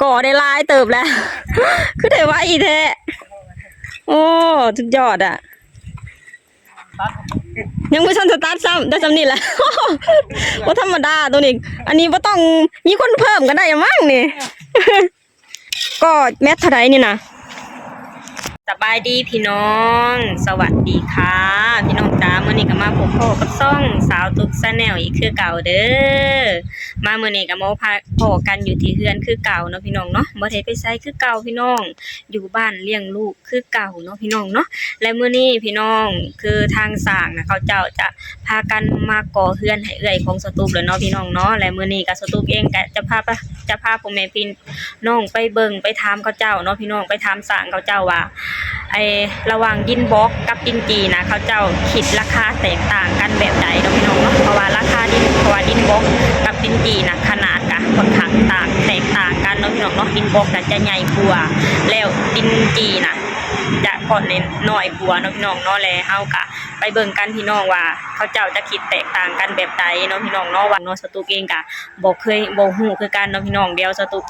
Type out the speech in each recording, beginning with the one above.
ກໍໄດ້ຫຼາຍເຕີບແລ້ວ ຄືໄດ້ໄວແທ້. ໂອ້ ສຸດຍອດອະ. ຍັງບໍ່ທັນສະຕາດຊ້ຳ ໄດ້ຊ່ຳນີ້ແຫຼະ ບໍ່ທຳມະດາໂຕນີ້. ອັນນີ້ບໍ່ຕ້ອງມີຄົນເພີ່ມກໍໄດ້ໝັ້ງນີ້. ກໍແມັດເທົ່າໃດນີ້ນະ? ສະບາຍດີພີ່ນ້ອງ ສະຫວັດດີຄ່ະພີ່ນ້ອງຈ້າ. ມື້ນີ້ກໍມາພົບພໍ້ກັບຊ່ອງສາວຕຸກ Channel ອີກຄືເກົ່າເດີ. ມາມື້ນີ້ກໍມາພໍ້ກັນຢູ່ທີ່ເຮືອນຄືເກົ່າເນາະພີ່ນ້ອງເນາະ. ບໍ່ໄດ້ໄປໃສຄືເກົ່າພີ່ນ້ອງ ຢູ່ບ້ານລ້ຽງລູກຄືເກົ່າເນາະພີ່ນ້ອງເນາະ. ແລະ ມື້ນີ້ພີ່ນ້ອງ ຄືທາງຊ່າງນະ ເຂົາເຈົ້າຈະພາກັນມາກໍ່ເຮືອນໃຫ້ເອື້ອຍຂອງສະຕຸກແລ້ວເນາະພີ່ນ້ອງເນາະ. ແລະ ມື້ນີ້ກໍສະຕຸກເອງກໍຈະພາ ຈະພາພໍ່ແມ່ພີ່ ນ້ອງໄປເບິ່ງໄປຖາມເຂົາເຈົ້າເນາະພີ່ນ້ອງ ໄປຖາມຊ່າງເຂົາເຈົ້າວ່າ ໄອ້ລະຫວ່າງດິນບລັອກກັບດິນຈີ່ນະ ເຂົາເຈົ້າຄິດລາຄາແຕກຕ່າງກັນແບບໃດເນາະພີ່ນ້ອງເນາະ. ເພາະວ່າລາຄາດິນ ເພາະວ່າດິນບລັອກກັບດິນຈີ່ນະ ຂະໜາດກະຂ້ອນຂ້າງຕ່າງ ແຕກຕ່າງກັນເນາະພີ່ນ້ອງເນາະ. ດິນບລັອກນະຈະໃຫຍ່ກວ່າ ແລ້ວດິນຈີ່ນະຈະກ້ອນນ້ອຍກວ່າເນາະພີ່ນ້ອງເນາະ. ແລະ ເຮົາກະໄປເບິ່ງກັນພີ່ນ້ອງວ່າ ເຂົາເຈົ້າຈະຄິດແຕກຕ່າງກັນແບບໃດເນາະພີ່ນ້ອງເນາະ. ວ່າເນາະ ສະຕຸກເອງກະ ບໍ່ເຄີຍ ບໍ່ຮູ້ຄືກັນເນາະພີ່ນ້ອງ. ດຽວສະຕຸກ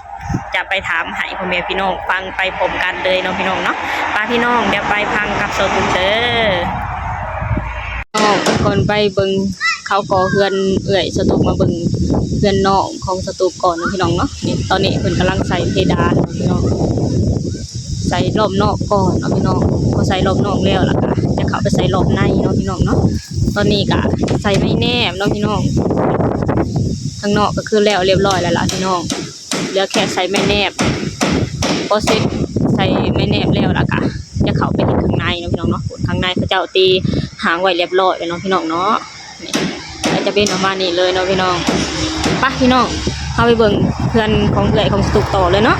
ຈະໄປຖາມໃຫ້ພໍ່ແມ່ພີ່ນ້ອງຟັງໄປພ້ອມກັນເລີຍເນາະພີ່ນ້ອງເນາະ. ໄປພີ່ນ້ອງ ດຽວໄປຟັງກັບສະຕຸກເດີ. ກ່ອນໄປເບິ່ງເຂົາກໍ່ເຮືອນເອື້ອຍສະຕຸກ ມາເບິ່ງເຮືອນນ້ອງຂອງສະຕຸກກ່ອນເນາະພີ່ນ້ອງເນາະ. ນີ້ ຕອນນີ້ເພິ່ນກຳລັງໃສ່ເພດານເນາະພີ່ນ້ອງ ໃສ່ລອບນອກກ່ອນເນາະພີ່ນ້ອງ. ພໍໃສ່ລອບນອກແລ້ວ ແລ້ວກະຈະເຂົ້າໄປໃສ່ລອບໃນເນາະພີ່ນ້ອງເນາະ. ຕອນນີ້ກະໃສ່ໄມ້ແນບເນາະພີ່ນ້ອງ. ທາງນອກກໍຄືແລ້ວລຽບຮ້ອຍແລ້ວລະພີ່ນ້ອງ ເຫຼືອແຄ່ໃສ່ໄມ້ແນບ. ພໍເສັດໃສ່ໄມ້ແນບແລ້ວລະກະຈະເຂົ້າໄປເຮັດຂ້າງໃນເນາະພີ່ນ້ອງເນາະ. ຂ້າງໃນເຂົາເຈົ້າຕີຫ້າງໄວ້ລຽບຮ້ອຍແລ້ວເນາະພີ່ນ້ອງເນາະ. ນີ້ ກໍຈະເປັນປະມານນີ້ເລີຍເນາະພີ່ນ້ອງ. ໄປພີ່ນ້ອງ ເຮົາໄປເບິ່ງເຮືອນຂອງເອື້ອຍຂອງສະຕຸກຕໍ່ເລີຍເນາະ.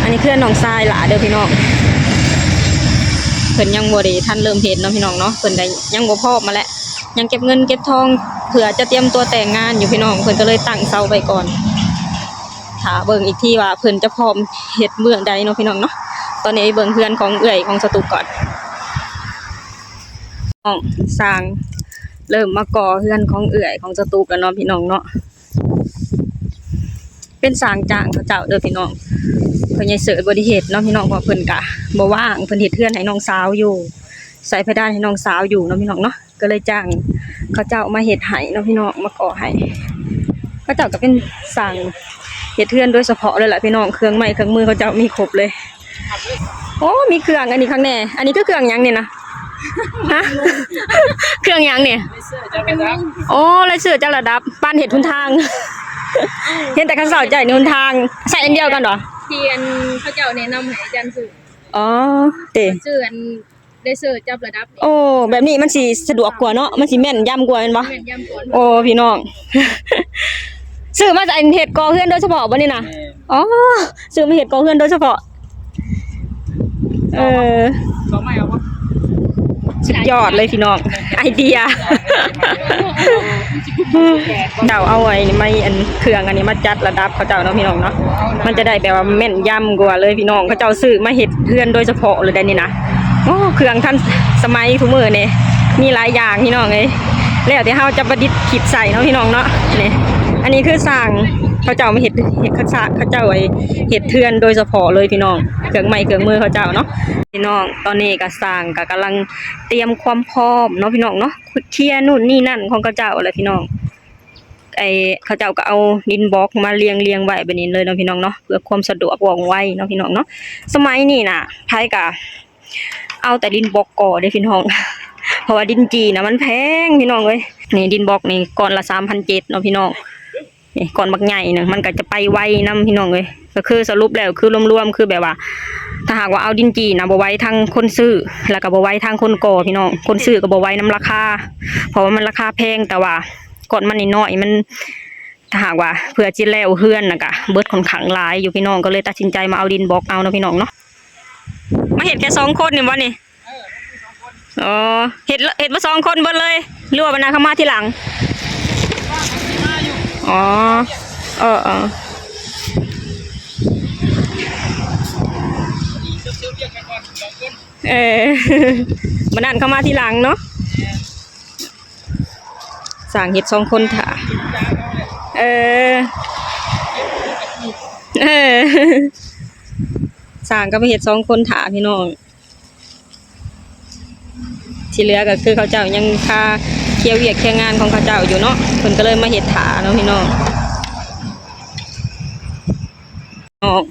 ອັນນີ້ເຮືອນນ້ອງຊາຍຫຼ້າເດີພີ່ນ້ອງ ເພິ່ນຍັງບໍ່ໄດ້ທັນເລີ່ມເຮັດເນາະພີ່ນ້ອງເນາະ. ເພິ່ນກໍຍັງບໍ່ພ້ອມມາແຫຼະ ຍັງເກັບເງິນເກັບທອງເພື່ອຈະຕຽມຕົວແຕ່ງງານຢູ່ພີ່ນ້ອງ. ເພິ່ນກໍເລີຍຕັ້ງເສົາໄວ້ກ່ອນ ຖ້າເບິ່ງອີກທີວ່າເພິ່ນຈະພ້ອມເຮັດມື້ໃດເນາະພີ່ນ້ອງເນາະ. ຕອນນີ້ໄປເບິ່ງເຮືອນຂອງເອື້ອຍຂອງສະຕຸກກ່ອນ. ນ້ອງຊ່າງເລີ່ມມາກໍ່ເຮືອນຂອງເອື້ອຍຂອງສະຕຸກແລ້ວເນາະພີ່ນ້ອງເນາະ. ເປັນຊ່າງຈ້າງເຂົາເຈົ້າເດີພີ່ນ້ອງ ພໍ່ໃຫຍ່ເສີດບໍ່ໄດ້ເຮັດເນາະພີ່ນ້ອງ ເພາະເພິ່ນກະບໍ່ວ່າງ ເພິ່ນເຮັດເຮືອນໃຫ້ນ້ອງສາວຢູ່ ໃສ່ເພດານໃຫ້ນ້ອງສາວຢູ່ເນາະພີ່ນ້ອງເນາະ. ກໍເລີຍຈ້າງເຂົາເຈົ້າມາເຮັດໃຫ້ເນາະພີ່ນ້ອງ ມາກໍ່ໃຫ້. ເຂົາເຈົ້າກໍເປັນຊ່າງເຮັດເຮືອນໂດຍສະເພາະເລີຍລະພີ່ນ້ອງ ເຄື່ອງໄມ້ເຄື່ອງມືເຂົາເຈົ້າມີຄົບເລີຍ. ໂອ້ ມີເຄື່ອງອັນນີ້ຄັກແນ່. ອັນນີ້ຄືເຄື່ອງຫຍັງນີ້ນະ? ຮະ? ເຄື່ອງຫຍັງນີ້? ໂອ້ ລາຍຊື່ຈັດລະດັບ ປານເຮັດຫົນທາງ ເຫັນແຕ່ເຂົາເຈົ້າໃຊ້ໃນຫົນທາງ ໃຊ້ອັນດຽວກັນບໍ່? ທີ່ອັນເຂົາເຈົ້າແນະນຳໃຫ້ອາຈານຊື້. ອໍ ເຕ ຊື້ອັນ ເລເຊີຈັບລະດັບນີ້. ໂອ້ ແບບນີ້ມັນຊິສະດວກກວ່າເນາະ ມັນຊິແມ່ນຢຳກວ່າແມ່ນບໍ່? ແມ່ນຢຳກວ່າ. ໂອ້ ພີ່ນ້ອງ ຊື້ມາອັນເຮັດກໍ່ເຮືອນໂດຍສະເພາະບໍ່ນີ້ນະ? ແມ່ນ. ອໍ ຊື້ມາເຮັດກໍ່ເຮືອນໂດຍສະເພາະ. ເອີ ສອງໄມ້ເອົາບໍ່? ສຸດຍອດເລີຍພີ່ນ້ອງ ໄອເດຍ. ເຈົ້າເອົາໄອ້ໄມ້ອັນເຄື່ອງອັນນີ້ມາຈັດລະດັບເຂົາເຈົ້າເນາະພີ່ນ້ອງເນາະ ມັນຈະໄດ້ແບບວ່າແມ່ນຢຳກວ່າເລີຍພີ່ນ້ອງ. ເຂົາເຈົ້າຊື້ມາເຮັດເຮືອນໂດຍສະເພາະເລີຍໄດ໋ນີ້ນະ. ໂອ້ ເຄື່ອງທັນສະໄໝທຸກມື້ນີ້ ມີຫຼາຍຢ່າງພີ່ນ້ອງເອີຍ ແລ້ວແຕ່ເຮົາຈະປະດິດຄິດໃສ່ເນາະພີ່ນ້ອງເນາະ. ນີ້ ອັນນີ້ຄືຊ່າງເຂົາເຈົ້າມາເຮັດ ເຮັດ ເຂົາເຈົ້າ ເຂົາເຈົ້າໄອ້ເຮັດເຮືອນໂດຍສະເພາະເລີຍພີ່ນ້ອງ ເຄື່ອງໄມ້ເຄື່ອງມືເຂົາເຈົ້າເນາະ. ພີ່ນ້ອງ ຕອນນີ້ກໍຊ່າງກໍກຳລັງຕຽມຄວາມພ້ອມເນາະພີ່ນ້ອງເນາະ ເຄຍນູ້ນນີ້ນັ້ນຂອງເຂົາເຈົ້າແຫຼະພີ່ນ້ອງ. ໄອ້ເຂົາເຈົ້າກໍເອົາດິນບລັອກມາລຽງໆໄວ້ແບບນີ້ເລີຍເນາະພີ່ນ້ອງເນາະ ເພື່ອຄວາມສະດວກວ່ອງໄວເນາະພີ່ນ້ອງເນາະ. ສະໄໝນີ້ນະ ໃຜກໍເອົາແຕ່ດິນບລັອກກໍ່ເດ້ພີ່ນ້ອງ ເພາະວ່າດິນຈີ່ນະມັນແພງພີ່ນ້ອງເອີຍ. ນີ້ດິນບລັອກນີ້ກ້ອນລະສາມພັນເຈັດເນາະພີ່ນ້ອງ. ນີ້ກ້ອນບັກໃຫຍ່ໜຶ່ງ ມັນກໍຈະໄປໄວນຳພີ່ນ້ອງເອີຍ. ກໍຄືສະຫຼຸບແລ້ວຄືລວມໆ ຄືແບບວ່າ ຖ້າຫາກວ່າເອົາດິນຈີ່ນະ ບໍ່ໄຫວທາງຄົນຊື້ ແລ້ວກໍບໍ່ໄຫວທາງຄົນກໍ່ພີ່ນ້ອງ. ຄົນຊື້ກໍບໍ່ໄຫວນຳລາຄາ ເພາະວ່າມັນລາຄາແພງ ແຕ່ວ່າກ້ອນມັນນ້ອຍໆ ມັນ ຖ້າຫາກວ່າເພື່ອຊິແລ້ວເຮືອນນະ ກໍເບິດຂ້ອນຂ້າງຫຼາຍຢູ່ພີ່ນ້ອງ ກໍເລີຍຕັດສິນໃຈມາເອົາດິນບລັອກເອົາເນາະພີ່ນ້ອງເນາະ. ມາເຮັດແຄ່ສອງຄົນນີ້ບໍ່ນີ້? ອໍ ເຮັດ ເຮັດມາສອງຄົນເບິດເລີຍ ຫຼືວ່າບັນດາເຂົາມາທີຫຼັງ? ອໍ ເອີໆ ເອີ ບັນດາເຂົາມາທີຫຼັງເນາະ. ຊ່າງເຮັດສອງຄົນຖ້າ ເອີ ເອີ ຊ່າງກໍມາເຮັດສອງຄົນຖ້າພີ່ນ້ອງ ທີ່ເຫຼືອກໍຄືເຂົາເຈົ້າຍັງຄາເຄຍວຽກເຄຍງານຂອງເຂົາເຈົ້າຢູ່ເນາະ ເພິ່ນກໍເລີຍມາເຮັດຖ້າເນາະພີ່ນ້ອງ. ນ້ອງ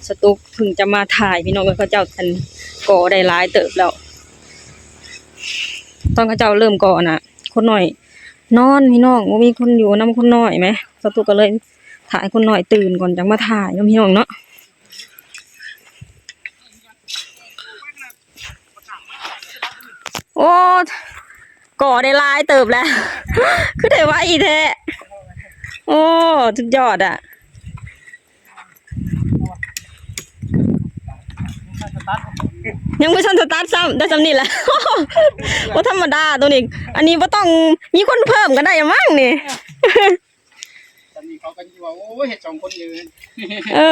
ສະຕຸກເພິ່ງຈະມາຖ່າຍພີ່ນ້ອງ ເອີ ເຂົາເຈົ້າອັນກໍ່ໄດ້ຫຼາຍເຕີບແລ້ວ ຕອນເຂົາເຈົ້າເລີ່ມກໍ່ນະ ຄົນນ້ອຍນອນພີ່ນ້ອງ ບໍ່ມີຄົນຢູ່ນຳຄົນນ້ອຍແໝ ສະຕຸກກໍເລີຍຖ້າໃຫ້ຄົນນ້ອຍຕື່ນກ່ອນຈັ່ງມາຖ່າຍເນາະພີ່ນ້ອງເນາະ. ໂອ້ ກໍໄດ້ຫຼາຍເຕີບແລ້ວ ຄືໄດ້ໄວແທ້ ໂອ້ ສຸດຍອດອະ ຍັງບໍ່ທັນສະຕາດຊ້ຳ ໄດ້ສ່ຳນີ້ແຫຼະ ບໍ່ທຳມະດາໂຕນີ້ ອັນນີ້ບໍ່ຕ້ອງມີຄົນເພີ່ມກໍໄດ້ມັ້ງນີ້. ຕອນນີ້ເຂົາກໍຊິວ່າ ໂອ້ຍ ເຮັດສອງຄົນຢູ່ ເອີ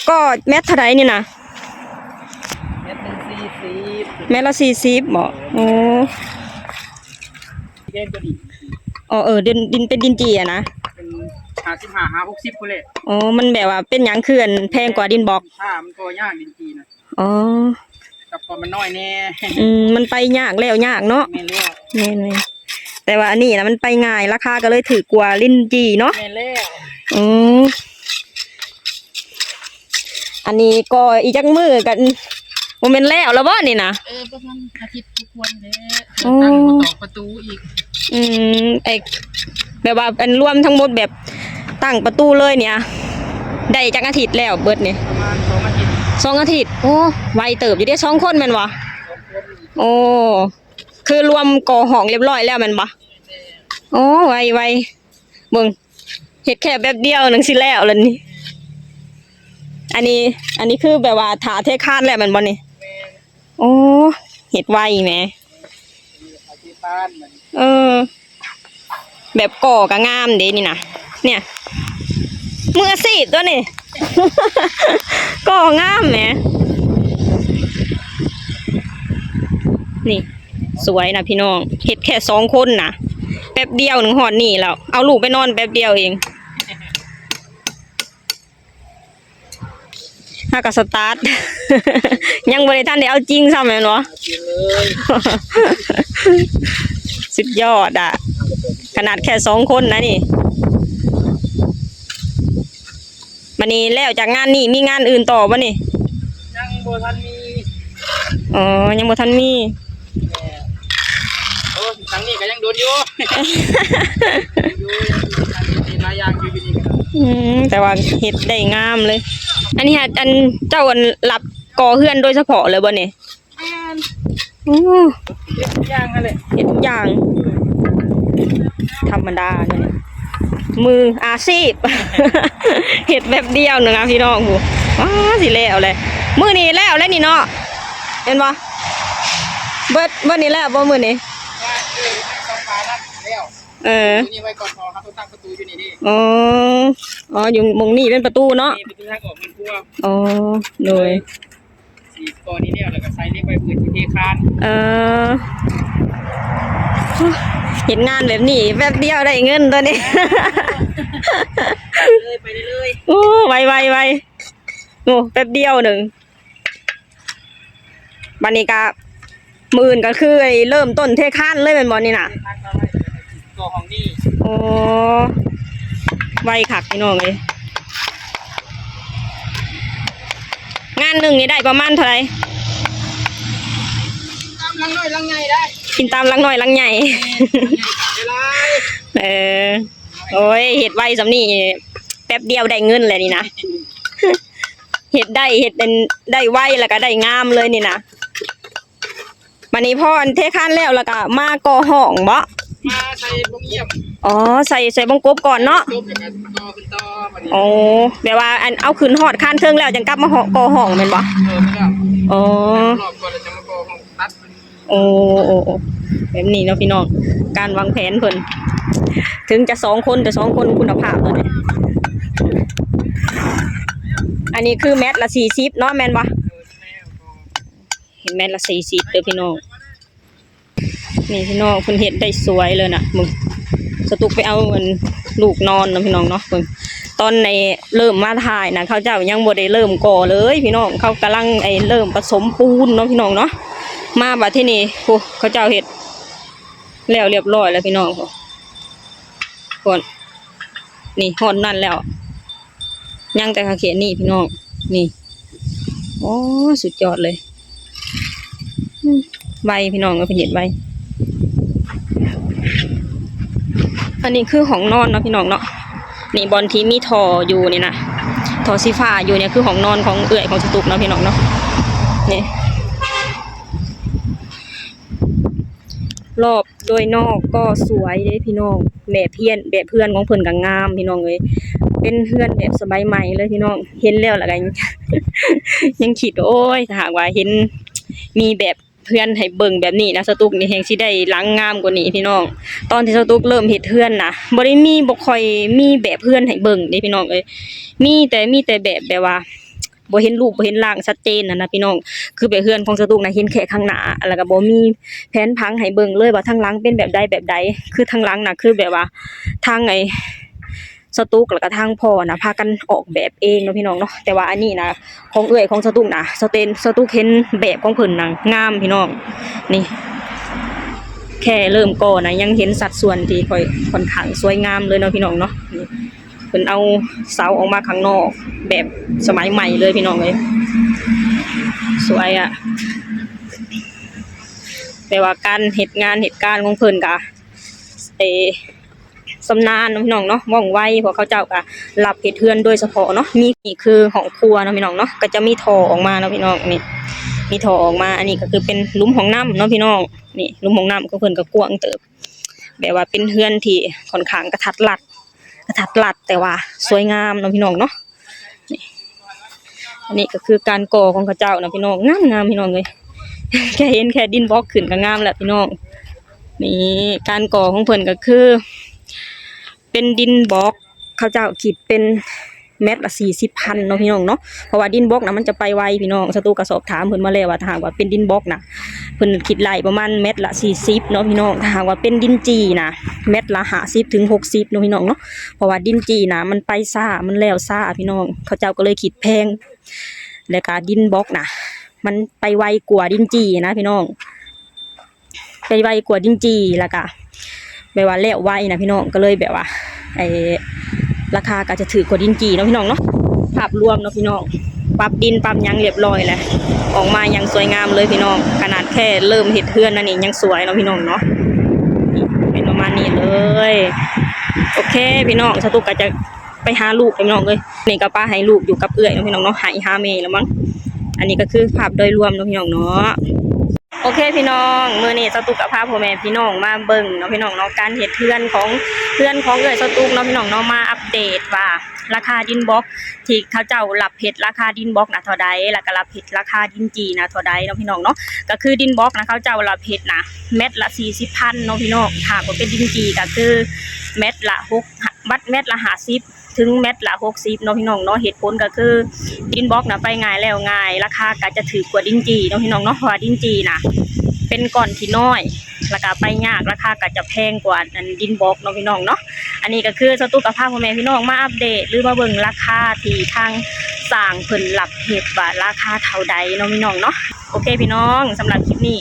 ກໍແມັດເທົ່າໃດນີ້ນະ? ແມັດໜຶ່ງສີ່ສິບ ແມັດລະສີ່ສິບບໍ? ໂອ້ ແພງກວ່ານີ້ ອໍ ເອີ ດິນ ດິນເປັນດິນຈີ່ອະນະ ເປັນຫ້າສິບຫ້າຫາຫົກສິບພຸ້ນແຫຼະ. ອໍ ມັນແບບວ່າເປັນຫຍັງຄືອັນແພງກວ່າດິນບລັອກ? ຖ້າມັນກໍຍາກດິນຈີ່ນະ. ອໍ ກັບຄວາມມັນນ້ອຍແດ່ ອືມ ມັນໄປຍາກແລ້ວຍາກເນາະ. ແມ່ນແລ້ວ ແມ່ນໆ ແຕ່ວ່າອັນນີ້ນະມັນໄປງ່າຍ ລາຄາກໍເລີຍຖືກກວ່າລິນຈີ່ເນາະ. ແມ່ນແລ້ວ ອືມ ອັນນີ້ກໍອີກຈັກມື້ກັນ ບໍ່ແມ່ນແລ້ວລະບໍນີ້ນະ? ເອີ ປະມານອາທິດກວ່າໆແລ້ວ ໂອ້ ຕັ້ງປະຕູ ປະຕູອີກ. ອືມ ເອກ ແບບວ່າອັນລວມທັງໝົດແບບຕັ້ງປະຕູເລີຍນີ້ ໄດ້ຈັກອາທິດແລ້ວເບິດນີ້? ປະມານສອງອາທິດ ສອງອາທິດ. ໂອ້ ໄວເຕີບຢູ່ເດ ສອງຄົນແມ່ນບໍ່? ສອງຄົນ. ໂອ້ ຄືລວມກໍ່ຫ້ອງລຽບຮ້ອຍແລ້ວແມ່ນບໍ່? ແມ່ນ. ໂອ້ ໄວໆ ເບິ່ງ ເຮັດແຄ່ແປັບດຽວໜຶ່ງຊິແລ້ວລະນີ້. ອັນນີ້ ອັນນີ້ຄືແບບວ່າຖ້າເທຄານແລ້ວແມ່ນບໍ່ນີ້? ແມ່ນ. ໂອ້ ເຮັດໄວແໝ ເອີ ແບບກໍ່ກໍງາມເດນີ້ນະ ເນີ້ຍ ມືອາຊີບຕົວນີ້ ກໍ່ງາມແໝ. ນີ້ ສວຍນະພີ່ນ້ອງ ເຮັດແຄ່ສອງຄົນນະ ແປັບດຽວໜຶ່ງຮອດນີ້ແລ້ວ ເອົາລູກໄປນອນແປັບດຽວເອງ. ຫາກະສະຕາດ ຍັງບໍ່ໄດ້ທັນໄດ້ເອົາຈິງຊ້ຳແມ່ນບໍ່? ເອົາຈິງເລີຍ ສຸດຍອດອະ ຂະໜາດແຄ່ສອງຄົນນະນີ້. ບັດນີ້ແລ້ວຈາກງານນີ້ມີງານອື່ນຕໍ່ບໍ່ນີ້? ຍັງບໍ່ທັນມີ. ອໍ ຍັງບໍ່ທັນມີ. ແມ່ນ. ໂອ້ ທາງນີ້ກໍຍັງດົນຢູ່ ຍັງຢູ່ ຍັງເຮັດຫຼາຍຢ່າງຢູ່ ຢູ່ນີ້ກໍໄດ້. ອືມ ແຕ່ວ່າເຮັດໄດ້ງາມເລີຍ. ອັນນີ້ຫາ ອັນເຈົ້າ ອັນ ຮັບກໍ່ເຮືອນໂດຍສະເພາະເລີຍບໍ່ນີ້? ແມ່ນ. ໂອ້ ເຮັດທຸກຢ່າງຫັ້ນແຫຼະ ເຮັດທຸກຢ່າງ ທຳມະດາເລີຍ ມືອາຊີບ ເຮັດແປັບດຽວໜຶ່ງນະພີ່ນ້ອງ. ໂອ້ ວ້າ ຊິແລ້ວແລ້ວ ມື້ນີ້ແລ້ວແລ້ວນີ້ເນາະ ແມ່ນບໍ່? ເບິດ ເບິດນີ້ແລ້ວບໍ່ມື້ນີ້? ວ່າ ເອີ ສອງຝານັ້ນແລ້ວ. ເອີ ຕົວນີ້ໄວ້ກ່ອນ ເພາະເຮົາຕ້ອງຕັ້ງປະຕູຢູ່ນີ້ເດ້. ອໍ ອໍ ຢູ່ໝ່ອງນີ້ເປັນປະຕູເນາະ ນີ້ປະຕູທາງອອກເຮືອນຄົວ. ອໍ ໂດຍ ຊິກໍ່ນີ້ແລ້ວ ແລ້ວກໍໃສ່ເຫຼັກໄວ້ພື້ນ ຊິເທຄານ. ເອີ ເຮັດງານແບບນີ້ແປັບດຽວໄດ້ເງິນຕົວນີ້ ເລີຍ ໄປເລີຍ. ໂອ້ ໄວໆໆ ໂອ້ ແປັບດຽວໜຶ່ງ. ບັດນີ້ກະ ມື້ອື່ນກໍຄືໄດ້ເລີ່ມຕົ້ນເທຄານເລີຍແມ່ນບໍ່ນີ້ນະ? ເທຄານກໍໄດ້ ກໍຫ້ອງນີ້. ໂອ້ ໄວຄັກພີ່ນ້ອງເອີຍ. ງານໜຶ່ງນີ້ໄດ້ປະມານເທົ່າໃດ? ຕາມຫຼັງນ້ອຍຫຼັງໃຫຍ່ໄດ້ ກິນຕາມຫຼັງນ້ອຍຫຼັງໃຫຍ່. ແມ່ນ ຫຼັງໃຫຍ່ກໍໄດ້ຫຼາຍ. ເອີ ໂອ້ຍ ເຮັດໄວສ່ຳນີ້ ແປັບດຽວໄດ້ເງິນແລ້ວນີ້ນະ. ເຮັດໄດ້ ເຮັດອັນ ໄດ້ໄວ ແລ້ວກໍໄດ້ງາມເລີຍນີ້ນະ. ບັດນີ້ພໍອັນເທຄານແລ້ວ ແລ້ວກໍມາກໍ່ຫ້ອງບໍ? ມາໃສ່ບົງຢ້ຽມ. ອໍ ໃສ່ ໃສ່ບົງກົບກ່ອນເນາະ. ກົບແລ້ວກໍຕໍ່ຂຶ້ນຕໍ່ບັດນີ້. ອໍ ແບບວ່າອັນເອົາຂຶ້ນຮອດຄານເທິງແລ້ວ ຈັ່ງກັບມາເກາະຫ້ອງແມ່ນບໍ? ເອີ ແມ່ນແລ້ວ. ອໍ ຮອບກ່ອນແລ້ວຈັ່ງມາເກາະຫ້ອງຕັດ. ໂອ້ ໂອ້ ໂອ້ ແບບນີ້ເນາະພີ່ນ້ອງ ການວາງແຜນເພິ່ນ ເຖິງຈະສອງຄົນ ແຕ່ສອງຄົນຄຸນນະພາບເລີຍ. ອັນນີ້ຄືແມັດລະສີ່ສິບເນາະ ແມ່ນບໍ່? ເຫັນແມັດລະສີ່ສິບເດີພີ່ນ້ອງ. ນີ້ພີ່ນ້ອງ ເພິ່ນເຮັດໄດ້ສວຍເລີຍນະ. ເບິ່ງ ສະຕຸກໄປເອົາອັນລູກນອນນະພີ່ນ້ອງເນາະ. ເບິ່ງ ຕອນໄດ້ເລີ່ມມາຖ່າຍນະ ເຂົາເຈົ້າຍັງບໍ່ໄດ້ເລີ່ມກໍ່ເລີຍພີ່ນ້ອງ, ເຂົາກຳລັງໄອ້ເລີ່ມປະສົມປູນເນາະພີ່ນ້ອງເນາະ. ມາບັດທີນີ້ ໂອ້ ເຂົາເຈົ້າເຮັດແລ້ວລຽບຮ້ອຍແລ້ວພີ່ນ້ອງ. ພຸ້ນ ນີ້ຮອດນັ້ນແລ້ວ ຍັງແຕ່ຂາເຂດນີ້ພີ່ນ້ອງ. ນີ້ ໂອ້ ສຸດຍອດເລີຍ. ອືມ ໄວພີ່ນ້ອງເອີຍ ເພິ່ນເຮັດໄວ. ອັນນີ້ຄືຫ້ອງນອນເນາະພີ່ນ້ອງເນາະ. ນີ້ບ່ອນທີ່ມີທໍ່ຢູ່ນີ້ນະ ທໍ່ສີຟ້າຢູ່ນີ້ ຄືຫ້ອງນອນຂອງເອື້ອຍຂອງສະຕຸກເນາະພີ່ນ້ອງເນາະ. ນີ້ ລອບໂດຍນອກກໍສວຍເດ້ພີ່ນ້ອງ, ແບບເຮືອນ ແບບເຮືອນຂອງເພິ່ນກໍງາມພີ່ນ້ອງເອີຍ. ເປັນເຮືອນແບບສະໄໝໃໝ່ເລີຍພີ່ນ້ອງ, ເຫັນແລ້ວລະກໍ ຍັງຄິດວ່າ ໂອ້ຍ ຖ້າຫາກວ່າເຫັນມີແບບເຮືອນໃຫ້ເບິ່ງແບບນີ້ນະ ສະຕຸກນີ້ແຮ່ງຊິໄດ້ຫຼັງງາມກວ່ານີ້ພີ່ນ້ອງ. ຕອນທີ່ສະຕຸກເລີ່ມເຮັດເຮືອນນະ ບໍ່ໄດ້ມີ ບໍ່ຄ່ອຍມີແບບເຮືອນໃຫ້ເບິ່ງເດ້ພີ່ນ້ອງເອີຍ. ມີແຕ່ ມີແຕ່ແບບ ແບບວ່າ ບໍ່ເຫັນຮູບບໍ່ເຫັນຮ່າງຊັດເຈນຫັ້ນນະພີ່ນ້ອງ. ຄືແບບເຮືອນຂອງສະຕຸກນະ ເຫັນແຄ່ຂ້າງໜ້າ ແລ້ວກໍບໍ່ມີແຜນຜັງໃຫ້ເບິ່ງເລີຍວ່າທາງຫຼັງເປັນແບບໃດແບບໃດ. ຄືທາງຫຼັງນະ ຄືແບບວ່າທາງໄອ້ສະຕຸກ ແລ້ວກໍທາງພໍ່ນະ ພາກັນອອກແບບເອງເນາະພີ່ນ້ອງເນາະ. ແຕ່ວ່າອັນນີ້ນະ ຂອງເອື້ອຍຂອງສະຕຸກນະ ສະເຕນ ສະຕຸກເຫັນແບບຂອງເພິ່ນນະ ງາມພີ່ນ້ອງ. ນີ້ ແຄ່ເລີ່ມກໍ່ນະ ຍັງເຫັນສັດສ່ວນທີ່ຄ່ອຍ ຂ້ອນຂ້າງສວຍງາມເລີຍເນາະພີ່ນ້ອງເນາະ. ນີ້ ເພິ່ນເອົາເສົາອອກມາຂ້າງນອກແບບສະໄໝໃໝ່ເລີຍພີ່ນ້ອງເອີຍ, ສວຍອະ. ແປວ່າການເຮັດງານເຮັດການຂອງເພິ່ນກະ ເອ ຊຳນານເນາະພີ່ນ້ອງເນາະ, ວ່ອງໄວ, ເພາະເຂົາເຈົ້າກະຮັບເຮັດເຮືອນໂດຍສະເພາະເນາະ. ມີ ນີ້ຄືຫ້ອງຄົວເນາະພີ່ນ້ອງເນາະ, ກະຈະມີທໍ່ອອກມາເນາະພີ່ນ້ອງ. ນີ້ ມີທໍ່ອອກມາ, ອັນນີ້ກະຄືເປັນຫຼຸມຫ້ອງນ້ຳເນາະພີ່ນ້ອງ. ນີ້ ຫຼຸມຫ້ອງນ້ຳຂອງເພິ່ນກະກວ້າງເຕີບ. ແບບວ່າເປັນເຮືອນທີ່ຂ້ອນຂ້າງກະທັດລັດ ກະທັດລັດ ແຕ່ວ່າສວຍງາມເນາະພີ່ນ້ອງເນາະ. ນີ້ ອັນນີ້ກະຄືການກໍ່ຂອງເຂົາເຈົ້ານະພີ່ນ້ອງ, ງາມໆ ພີ່ນ້ອງເອີຍ. ແຄ່ເຫັນແຄ່ດິນບລັອກຂຶ້ນກະງາມແລ້ວພີ່ນ້ອງ. ນີ້ ການກໍ່ຂອງເພິ່ນກະຄືເປັນດິນບລັອກ, ເຂົາເຈົ້າຄິດເປັນ ແມັດລະສີ່ສິບພັນເນາະພີ່ນ້ອງເນາະ, ເພາະວ່າດິນບລັອກນະມັນຈະໄປໄວພີ່ນ້ອງ. ສະຕຸກກະສອບຖາມເພິ່ນມາແລ້ວວ່າ ຖ້າຫາກວ່າເປັນດິນບລັອກນະ ເພິ່ນຄິດໄລ່ປະມານແມັດລະສີ່ສິບເນາະພີ່ນ້ອງ. ຖ້າຫາກວ່າເປັນດິນຈີ່ນະ ແມັດລະຫ້າສິບເຖິງຫົກສິບເນາະພີ່ນ້ອງເນາະ, ເພາະວ່າດິນຈີ່ນະມັນໄປຊ້າ ມັນແລ້ວຊ້າພີ່ນ້ອງ, ເຂົາເຈົ້າກໍເລີຍຄິດແພງ. ແລ້ວກະດິນບລັອກນະ ມັນໄປໄວກວ່າດິນຈີ່ນະພີ່ນ້ອງ. ໄປໄວກວ່າດິນຈີ່ ແລ້ວກະແບບວ່າແລ້ວໄວນະພີ່ນ້ອງ, ກໍເລີຍແບບວ່າ ໄອ້ ລາຄາກໍຈະຖືກກວ່າດິນຈີ່ເນາະພີ່ນ້ອງເນາະ. ພາບລວມເນາະພີ່ນ້ອງ ປັບດິນປັບຫຍັງລຽບຮ້ອຍແລ້ວ, ອອກມາຢ່າງສວຍງາມເລີຍພີ່ນ້ອງ. ຂະໜາດແຄ່ເລີ່ມເຮັດເຮືອນນະນີ້ຍັງສວຍເນາະພີ່ນ້ອງເນາະ. ເປັນປະມານນີ້ເລີຍ. ໂອເຄພີ່ນ້ອງ, ສະຕຸກກໍຈະໄປຫາລູກແລ້ວພີ່ນ້ອງເອີຍ. ນີ້ກໍປະໃຫ້ລູກຢູ່ກັບເອື້ອຍເນາະພີ່ນ້ອງເນາະ, ໄຫ້ຫາແມ່ແລ້ວມັງ. ອັນນີ້ກໍຄືພາບໂດຍລວມເນາະພີ່ນ້ອງເນາະ. ໂອເຄພີ່ນ້ອງ, ມື້ນີ້ສາວຕຸກກໍພາພໍ່ແມ່ພີ່ນ້ອງມາເບິ່ງເນາະພີ່ນ້ອງເນາະ, ການເຮັດເຮືອນຂອງ ເຮືອນຂອງເອື້ອຍສາວຕຸກເນາະພີ່ນ້ອງເນາະ, ມາອັບເດດວ່າລາຄາດິນບລັອກທີ່ເຂົາເຈົ້າຮັບເຮັດ ລາຄາດິນບລັອກນະເທົ່າໃດ ແລ້ວກໍຮັບເຮັດລາຄາດິນຈີ່ນະເທົ່າໃດເນາະພີ່ນ້ອງເນາະ. ກໍຄືດິນບລັອກນະ ເຂົາເຈົ້າຮັບເຮັດນະ ແມັດລະສີ່ສິບພັນເນາະພີ່ນ້ອງ, ຖ້າວ່າເປັນດິນຈີ່ກໍຄືແມັດລະຫົກ ແມັດລະຫ້າສິບ ເຖິງແມັດລະຫົກສິບເນາະພີ່ນ້ອງເນາະ. ເຫດຜົນກໍຄືດິນບລັອກນະໄປງ່າຍແລ້ວງ່າຍ, ລາຄາກໍຈະຖືກກວ່າດິນຈີ່ເນາະພີ່ນ້ອງເນາະ, ເພາະວ່າດິນຈີ່ນະເປັນກ້ອນທີ່ນ້ອຍ ແລ້ວກໍໄປຍາກ, ລາຄາກໍຈະແພງກວ່າອັນດິນບລັອກເນາະພີ່ນ້ອງເນາະ. ອັນນີ້ກໍຄືສາວຕຸກກໍພາພໍ່ແມ່ພີ່ນ້ອງມາອັບເດດ ຫຼືວ່າເບິ່ງລາຄາທີ່ທາງຊ່າງເພິ່ນຮັບເຮັດວ່າລາຄາເທົ່າໃດເນາະພີ່ນ້ອງເນາະ. ໂອເຄພີ່ນ້ອງ, ສຳລັບຄລິບນີ້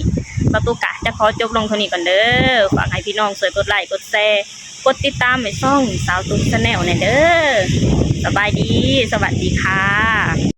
ສາວຕຸກກະຈະຂໍຈົບລົງເທົ່ານີ້ກ່ອນເດີ. ຝາກໃຫ້ພີ່ນ້ອງຊ່ວຍກົດໄລ ກົດແຊ ກົດຕິດຕາມໃຫ້ຊ່ອງສາວຕຸກ Channel ແດ່ເດີ. ສະບາຍດີ, ສະຫວັດດີຄ່ະ.